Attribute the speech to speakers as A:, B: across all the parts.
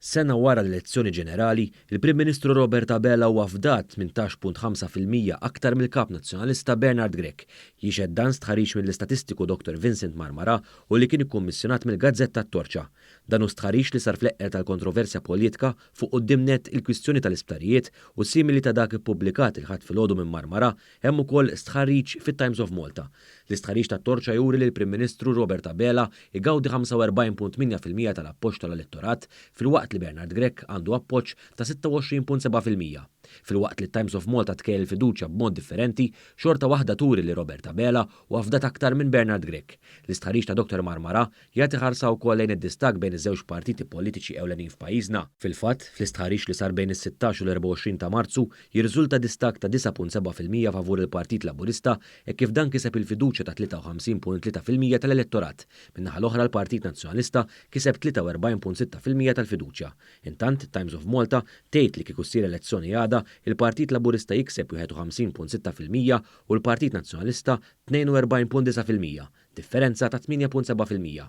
A: Sena wara l-elezzjoni ġenerali, il-Prim Ministru Robert Abela huwa fdat 18.5% aktar mill-Kap Nazzjonalista Bernard Grech. Jixhed dan stħarriġ mill-istatistiku Dottor Vincent Marmara u li kien ikkummissjonat mill-gazzetta T-Torċa. Dan hu stħarriġ li sar fl-eqqel tal-kontroversja politika fuq quddiem nett il-kwistjoni tal-isptarijiet u simili ta' dak ippubblikat il-Ħadd filgħodu minn Marmara hemm ukoll stħarriġ fit-Times of Malta. L-istħarriġ tat-Torċa juri li l-Prim Ministru Robert Abela jgawdi 45.8% tal-appoġġ tal-elettorat filwaqt li Bernard Grech għandu appoġġ ta' 26.7%. Filwaqt li t-Times of Malta tkejjel il-fiduċja b'mod differenti, xorta waħda turi li Robert Abela huwa fdat aktar minn Bernard Grech. L-istħarriġ ta' Dottor Marmara jagħti ħarsa wkoll lejn id-distakk bejn iż-żewġ partiti politiċi ewlenin f'pajjiżna. Fil-fatt, fl-istħarriġ li sar bejn is-16 u l-24 ta' Marzu, jirriżulta distakk ta' 9.7% favur il-Partit Laburista hekk kif dan kiseb il-fiduċja ta' 53.3% tal-elettorat. Min-naħa l-oħra l-Partit Nazzjonalista kiseb 43.6% tal-fiduċja. Intant, Times of Malta tgħid li kieku ssir elezzjoni għada, il-Partit Laburista jikseb 51.6% u l-Partit Nazzjonalista 42.9%. Differenza ta' 8.7%.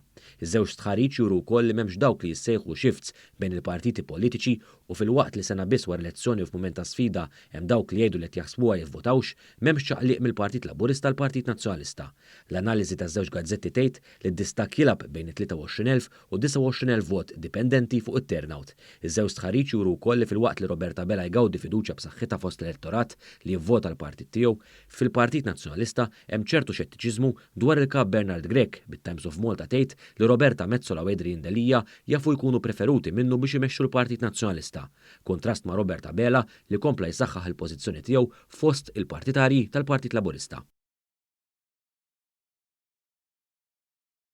A: Iż-żewġ stħarriġ juru wkoll li m'hemmx dawk li jissejħu shifts bejn il-partiti politiċi u filwaqt li sena biss wara elezzjoni u f'mument ta' sfida hemm dawk li jgħidu li qed jaħsbuha jivvotawx, m'hemmx ċaqliq mill-Partit Laburista għall-Partit Nazzjonalista. L-analiżi taż-żewġ gazzetti tgħid li d-distakk jilgħab bejn it-23,000 u 29,000 vot dipendenti fuq it-turnout. Iż-żewġ stħarriġ juru wkoll li filwaqt li Robert Abela jgawdi fiduċja b'saħħitha fost l-elettorat li jivvota l-partit tiegħu, Fil-Partit Nazzjonalista hemm ċertu xettiċiżmu dwar il-Kap Bernard Grech, bit-Times of Malta tgħid li Roberta Metsola u Adrian Delia jafu jkunu preferuti minnu biex imexxu l-Partit Nazzjonalista. Kuntrast ma' Robert Abela li kompla jsaħħaħ il-pożizzjoni tiegħu fost il-partitarji tal-Partit Laburista.